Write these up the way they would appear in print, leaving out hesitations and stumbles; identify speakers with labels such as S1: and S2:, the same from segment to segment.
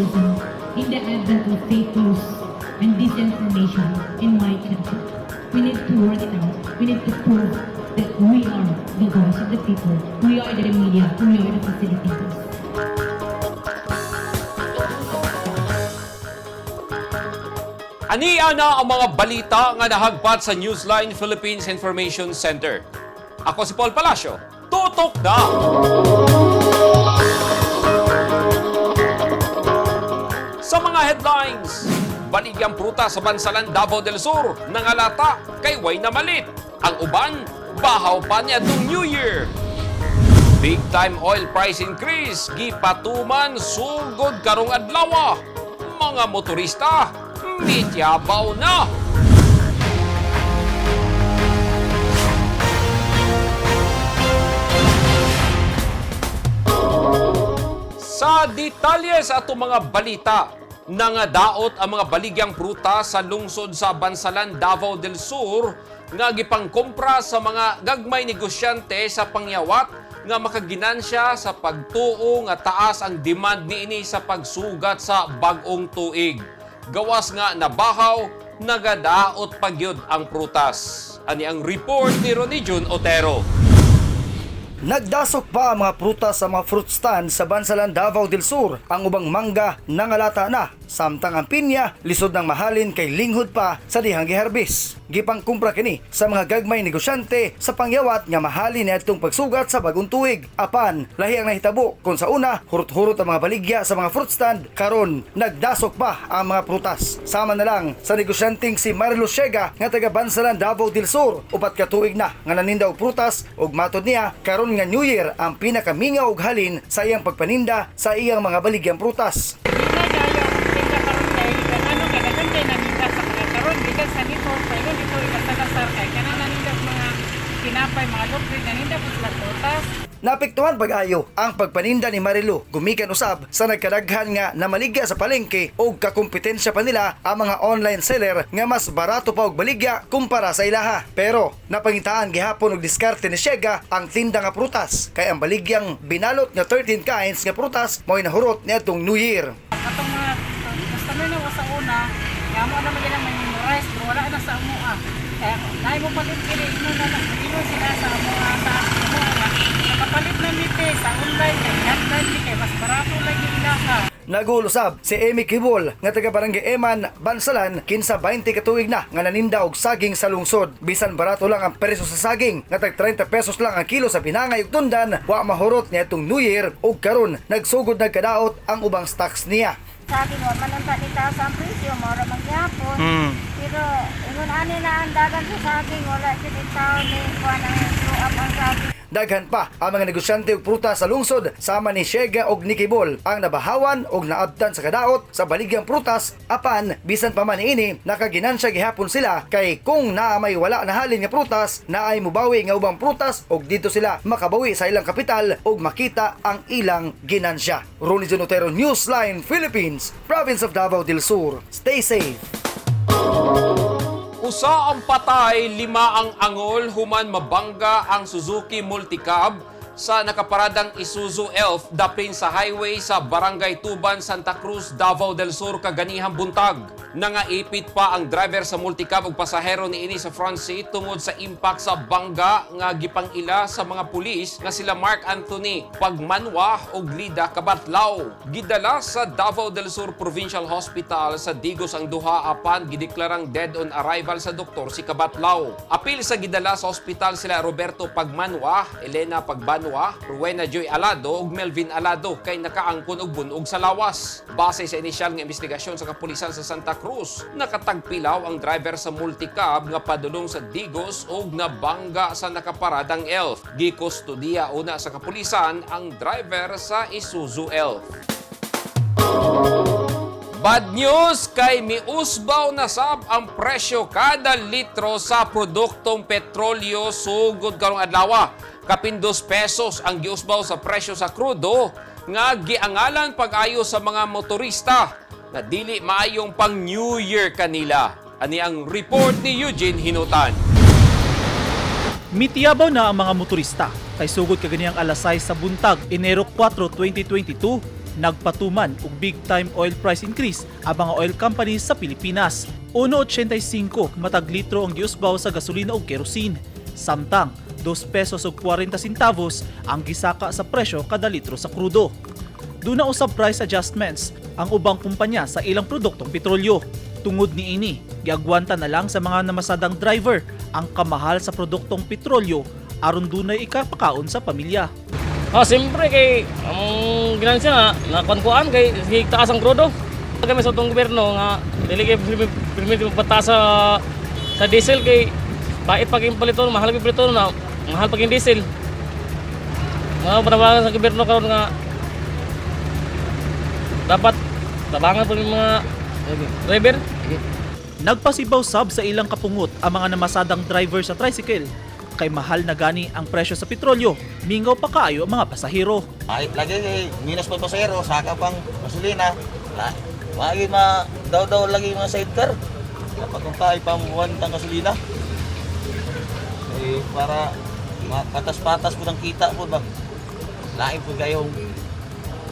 S1: journalism in the advent of fake news and disinformation in my country. We need to work it out. We need to prove that we are the voice of the people. We are the media. We are the facilitators.
S2: Ania na ang mga balita nga nahagpat sa Newsline Philippines Information Center. Ako si Paul Palacio. Tutok na! Sa mga headlines, baligyang pruta sa Bansalan, Davao del Sur, nangalata kay way na malit. Ang uban, bahaw pa niya itong New Year. Big time oil price increase, gipatuman sugod karong adlaw. Mga motorista, mityabaw na. Sa detalye sa atong mga balita, nangadaot ang mga baligyang prutas sa lungsod sa Bansalan, Davao del Sur nga gipangkumpra sa mga gagmay negosyante sa pangyawat nga makaginansya sa pagtuo nga taas ang demand niini sa pagsugat sa bag-ong tuig. Gawas nga nabahaw, nagadaot pagyud ang prutas. Ani ang report ni Ronnie Jun Otero.
S3: Nagdasok pa ang mga prutas sa mga fruit stand sa Bansalan, Davao del Sur. Ang ubang mangga nangalata na, samtang ang pinya lisod ng mahalin kay linghod pa sa dihang giharbis. Gipangkumpra kini sa mga gagmay negosyante sa pangyawat nga mahalin niadtong pagsugat sa bagong tuig. Apan, lahi ang nahitabo kung sa una hurot-hurot ang mga baligya sa mga fruit stand, karon nagdasok pa ang mga prutas. Sama na lang sa negosyanteng si Marlo Siega nga taga Bansalan, Davao del Sur, 4 ka tuig na nga naninda og prutas ug matod niya karon nga New Year ang pinakamingaw og halin sa iyang pagpaninda sa iyang mga baligyang prutas.
S4: Hindi kayo tinda karon kay ano kay daghan kay naninda sa karon gikan sa nito paingon dito ikasalasar kay kanang naninda og mga tinapay, mga lupit, naninda po sila prutas.
S3: Naapektuhan pag-ayo ang pagpaninda ni Marilu gumikan usab sa nagkadaghan nga namaligya sa palengke og kakompetensya pa nila ang mga online seller nga mas barato pa og baligya kumpara sa ilaha. Pero napangitaan gihapon og diskarte ni Siega ang tinda nga prutas kay ang baligyang binalot nga 13 kinds nga prutas mo'y nahurot niadtong New Year.
S4: Katong mga customer na sa una, nga mo na man may memorize pero wala na sa amoa. Kaya naay mo palit kini ino na na ino sila sa amoa sa amoa nga nakapalit na mite sa online kay hotline ni kay mas barato lagi ilaha.
S3: Nagulusab si Amy Kibol nga taga Barangay Eman, Bansalan, kinsa 20 ka tuig na nga naninda og saging sa lungsod. Bisan barato lang ang presyo sa saging nga tag 30 pesos lang ang kilo sa Pinangay ug Tundan, wa mahurot niya itong New Year ug karon nagsugod nagkadaot ang ubang stocks niya.
S5: Saging wa man unta ni taas ang presyo, mao ra man gyapon. Pero ingon ani na ang dagan sa saging, wala jud tao ni kuan ang grow up ang saging.
S3: Daghan pa ang mga negosyante og prutas sa lungsod sama ni Siega og ni Kibol ang nabahawan og naabtan sa kadaot sa baligyang prutas, apan bisan pa man ini nakaginansya gihapon sila kay kung naa may wala na halin nga prutas, naay mubawi nga ubang prutas og dito sila makabawi sa ilang kapital og makita ang ilang ginansya. Ronnie Jonotero, Newsline Philippines, Province of Davao del Sur. Stay safe.
S2: Usa ang patay, 5 ang angol human mabangga ang Suzuki Multicab sa nakaparadang Isuzu Elf dapin sa highway sa Barangay Tuban, Santa Cruz, Davao del Sur kaganihang buntag. Nangaipit pa ang driver sa multicab ug pasahero niini sa front seat tungod sa impact sa bangga nga gipangila sa mga pulis nga sila Mark Anthony Pagmanwa ug Lida Kabatlaw. Gidala sa Davao del Sur Provincial Hospital sa Digos ang duha apan gideklarang dead on arrival sa doktor si Kabatlaw. Apil sa gidala sa ospital sila Roberto Pagmanwa, Elena Pagbanwa, Rowena Joy Alado ug Melvin Alado kay nakaangkon og bunog sa lawas. Base sa inisyal nga investigasyon sa kapulisan sa Santa Cruz, nakatagpilaw ang driver sa multicab nga padulong sa Digos ug nabangga sa nakaparadang Elf. Gikustudiya una sa kapulisan ang driver sa Isuzu Elf. Bad news kay miusbaw na sab ang presyo kada litro sa produktong petrolyo sugod karong adlaw. Kapin 2 pesos ang giusbaw sa presyo sa krudo nga giangalan pag-ayo sa mga motorista na dili maayong pang New Year kanila. Ani ang report ni Eugene Hinutan.
S6: Mitiyabaw na ang mga motorista kay sugod kaganiyang alas 6 sa buntag, Enero 4, 2022, Nagpatuman og big time oil price increase ang mga oil companies sa Pilipinas. 1.85 matag litro ang giusbaw sa gasolina ug kerosene. Samtang 2 pesos ug 40 centavos ang gisaka sa presyo kada litro sa krudo. Duna usab price adjustments ang ubang kumpanya sa ilang produktong petrolyo. Tungod niini, giagwanta na lang sa mga namasadang driver ang kamahal sa produktong petrolyo aron dunay ikapakaon sa pamilya.
S7: Ah, siyempre kay ang ginansya nga nakuan-kuan kay sige taas ang krudo. Kami sa atong gobyerno nga dili kay permit magpataas sa diesel kay pait pa kayong paliton, mahal pa paliton na mahal pa kayong diesel. Mga panawagan sa gobyerno karon nga dapat tabangan po yung mga driver.
S6: Nagpasibaw sab sa ilang kapungot ang mga namasadang driver sa tricycle kay mahal na gani ang presyo sa petrolyo, mingaw pa kaayo ang mga pasahero.
S8: Ay, lagi kay minus pa pasahero, saka pang gasolina. La, wagi ma daw-daw lagi mga sidecar. Dapat kung tayo pamuhan tang gasolina. Eh, para patas-patas po ng kita po ba. Lain po kayong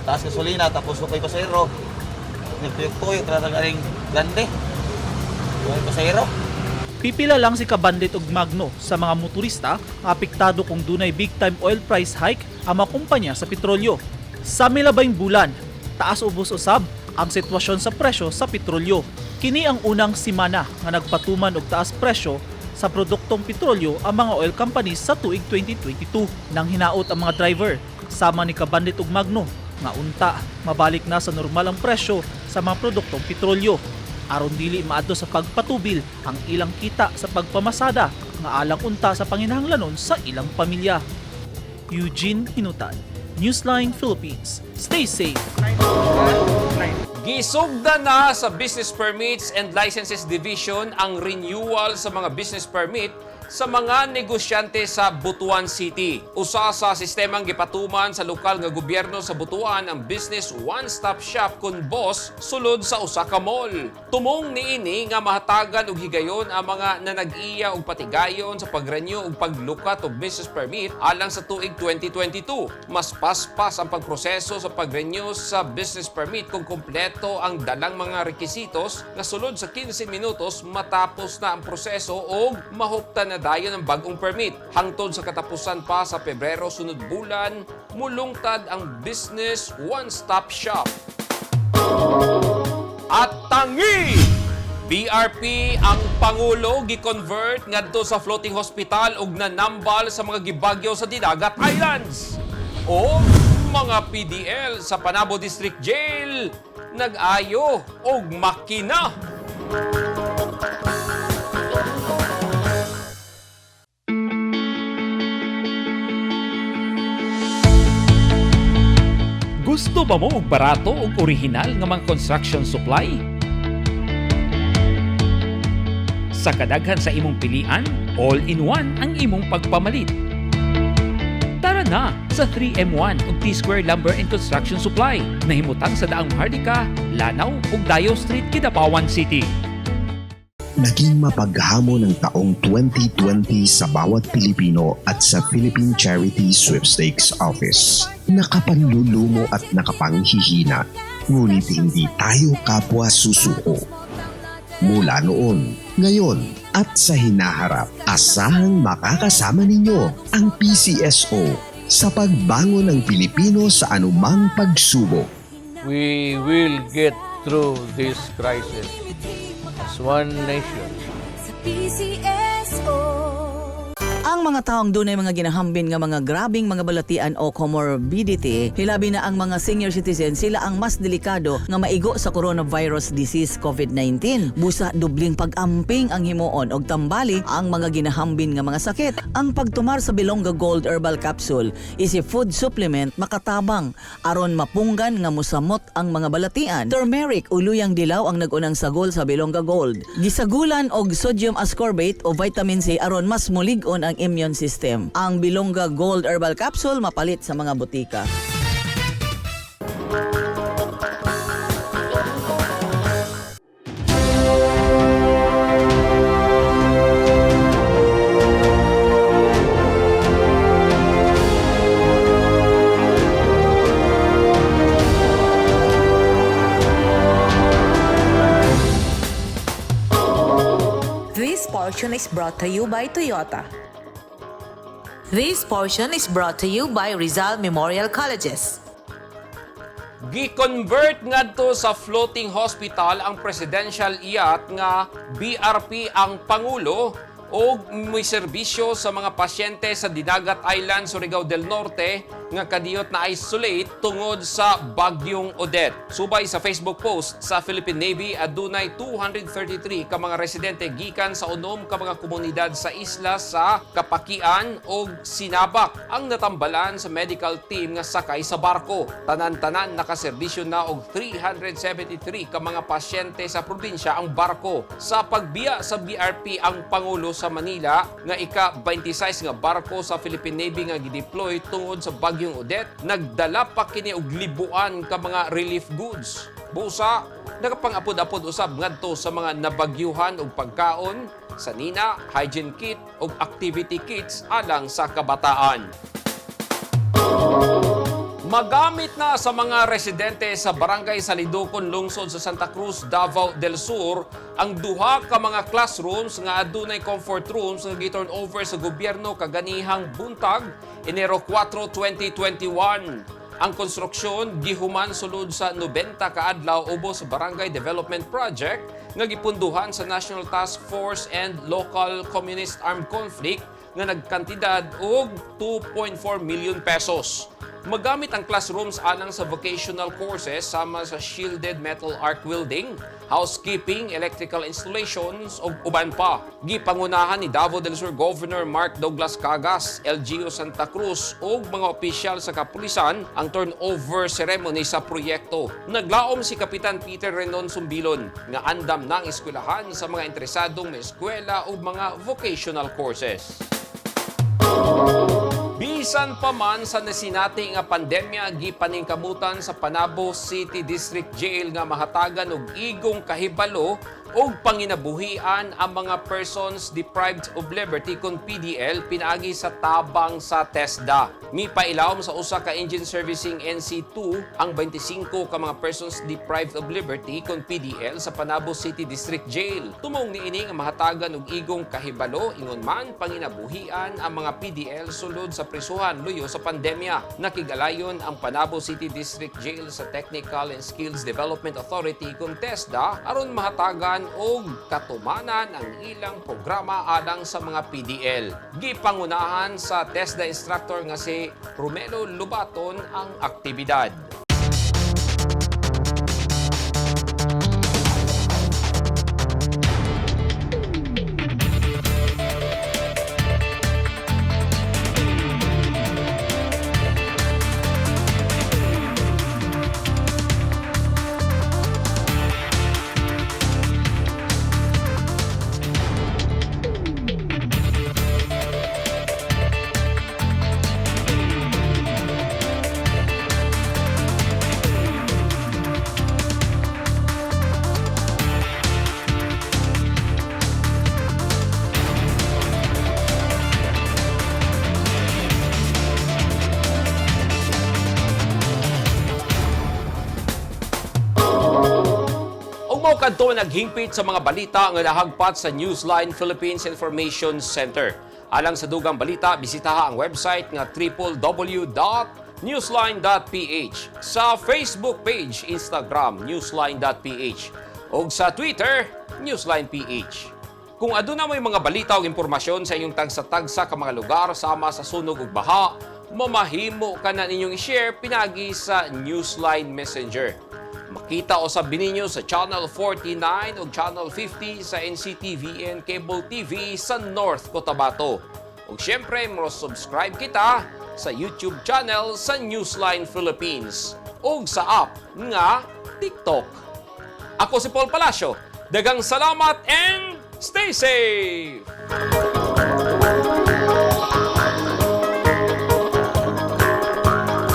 S8: taas gasolina tapos kay pasahero. Nagtuyok-tuyok talaga ring grande. Yung pasahero.
S6: Pipila lang si Kabandit ug Magno sa mga motorista nga apektado kung dunay big time oil price hike ang mga kumpanya sa petrolyo. Sa milabayng bulan, taas ubos usab ang sitwasyon sa presyo sa petrolyo. Kini ang unang simana nga nagpatuman og taas presyo sa produktong petrolyo ang mga oil companies sa tuig 2022. Nang hinaot ang mga driver, sama ni Kabandit ug Magno nga unta mabalik na sa normal ang presyo sa mga produktong petrolyo aron dili maadto sa pagpatubil ang ilang kita sa pagpamasada nga alang unta sa panginahanglanon sa ilang pamilya. Eugene Hinutan, Newsline Philippines. Stay safe.
S2: Gisugda na sa Business Permits and Licenses Division ang renewal sa mga business permit sa mga negosyante sa Butuan City. Usa sa sistemang gipatuman sa lokal nga gobyerno sa Butuan ang Business One-Stop Shop kun BOSS sulod sa usa ka mall. Tumong niini nga mahatagan og higayon ang mga nanag-iya og patigayon sa pag-renew ug paglukat og business permit alang sa tuig 2022. Mas paspas ang pagproseso sa pag-renew sa business permit kung kumpleto ang dalang mga rekisitos nga sulod sa 15 minutos matapos na ang proseso og mahuptan na dayon ang bagong permit. Hangtod sa katapusan pa sa Pebrero sunod bulan, mulungtad ang Business One-Stop Shop. At tangi! BRP ang Pangulo gi-convert ngadto sa floating hospital ug nanambal sa mga gibagyo sa Dinagat Islands. O mga PDL sa Panabo District Jail nag-ayo og makina. Gusto ba mo og barato ug orihinal nga mga construction supply? Sa kadaghan sa imong pilian, all-in-one ang imong pagpamalit. Tara na sa 3M1 ug T-Square Lumber and Construction Supply nahimutang sa Daang Maharlika, Lanao ug Dayo Street, Kidapawan City.
S9: Naging mapaghamon ang taong 2020 sa bawat Pilipino at sa Philippine Charity Sweepstakes Office. Nakapanlulumo at nakapanghihina, ngunit hindi tayo kapwa susuko. Mula noon, ngayon at sa hinaharap, asahang makakasama ninyo ang PCSO sa pagbangon ng Pilipino sa anumang pagsubok.
S10: We will get through this crisis as one nation.
S11: Sa PCSO.
S12: Ang mga taong dunay mga ginahambin nga mga grabing mga balatian o comorbidity, hilabi na ang mga senior citizen, sila ang mas delikado nga maigo sa coronavirus disease COVID-19. Busa dubling pag-amping ang himuon og tambali ang mga ginahambin nga mga sakit. Ang pagtumar sa Bilongga Gold Herbal Capsule is a food supplement makatabang aron mapunggan nga musamot ang mga balatian. Turmeric o luyang dilaw ang nagunang sagol sa Bilongga Gold. Gisagulan og sodium ascorbate o vitamin C aron mas mulig-on ang immune system. Ang Bilongga Gold Herbal Capsule mapalit sa mga butika.
S13: portion is brought to you by Toyota. This portion is brought to you by Rizal Memorial Colleges.
S2: Gi-convert ngadto sa floating hospital ang presidential yacht nga BRP ang Pangulo og may serbisyo sa mga pasyente sa Dinagat Island, Surigao del Norte nga kadiyot na isolate tungod sa Bagyong Odette. Subay sa Facebook post sa Philippine Navy, adunay 233 ka mga residente gikan sa 6 ka mga komunidad sa isla sa Kapakian og Sinabak ang natambalan sa medical team nga sakay sa barko. Tanan-tanan nakaserbisyo na og 373 ka mga pasyente sa probinsya ang barko. Sa pagbiya sa BRP ang Pangulo sa Manila nga ika-26 nga barko sa Philippine Navy nga gideploy tungod sa Bagyong Odette, nagdala pa kini og libuan ka mga relief goods. Busa, nakapang-apod-apod usab ngadto sa mga nabagyuhan og pagkaon, sanina, hygiene kit ug activity kits alang sa kabataan. Magamit na sa mga residente sa Barangay Salidukon, lungsod sa Santa Cruz, Davao del Sur ang duha ka mga classrooms nga adunay comfort rooms nga gi-turn over sa gobyerno kaganihang buntag, Enero 4, 2021. Ang konstruksyon gihuman sulod sa 90 ka adlaw ubos sa Barangay Development Project nga gipunduhan sa National Task Force and Local Communist Armed Conflict nga nagkantidad og 2.4 million pesos. Magamit ang classrooms alang sa vocational courses sama sa shielded metal arc welding, housekeeping, electrical installations ug uban pa. Gipangunahan ni Davao del Sur Governor Mark Douglas Cagas, LGU Santa Cruz ug mga opisyal sa kapulisan ang turnover ceremony sa proyekto. Naglaom si Kapitan Peter Renon Sumbilon nga andam ng eskwelahan sa mga interesadong may eskwela ug mga vocational courses. Bisan pa man sa nasinati nga pandemya, gipaningkamutan sa Panabo City District Jail nga mahatagan og igong kahibalo og panginabuhian ang mga persons deprived of liberty kon PDL pinaagi sa tabang sa TESDA. Mipailawom sa usa ka engine servicing NC2 ang 25 ka mga persons deprived of liberty kon PDL sa Panabo City District Jail. Tumong niini nga mahatagan og igong kahibalo ingon man panginabuhian ang mga PDL sulod sa prisuhan luyo sa pandemya. Nakigalayon ang Panabo City District Jail sa Technical and Skills Development Authority kon TESDA aron mahatagan og katumanan ang ilang programa alang sa mga PDL. Gipangunahan sa TESDA instructor nga si Romelo Lubaton ang aktibidad. Ug mao kadto naghingpit sa mga balita nga nahagpat sa Newsline Philippines Information Center. Alang sa dugang balita, bisitaha ang website nga www.newsline.ph, sa Facebook page, Instagram, newsline.ph ug sa Twitter, newsline.ph. Kung aduna mo'y mga balita o impormasyon sa inyong tagsa-tagsa ka mga lugar sama sa sunog ug baha, mamahimo ka na ninyong i-share pinagi sa Newsline Messenger. Makita usab ninyo sa Channel 49 o Channel 50 sa NCTVN Cable TV sa North Cotabato. Ug syempre, mo subscribe kita sa YouTube channel sa Newsline Philippines ug sa app nga TikTok. Ako si Paul Palacio. Daghang salamat and stay safe!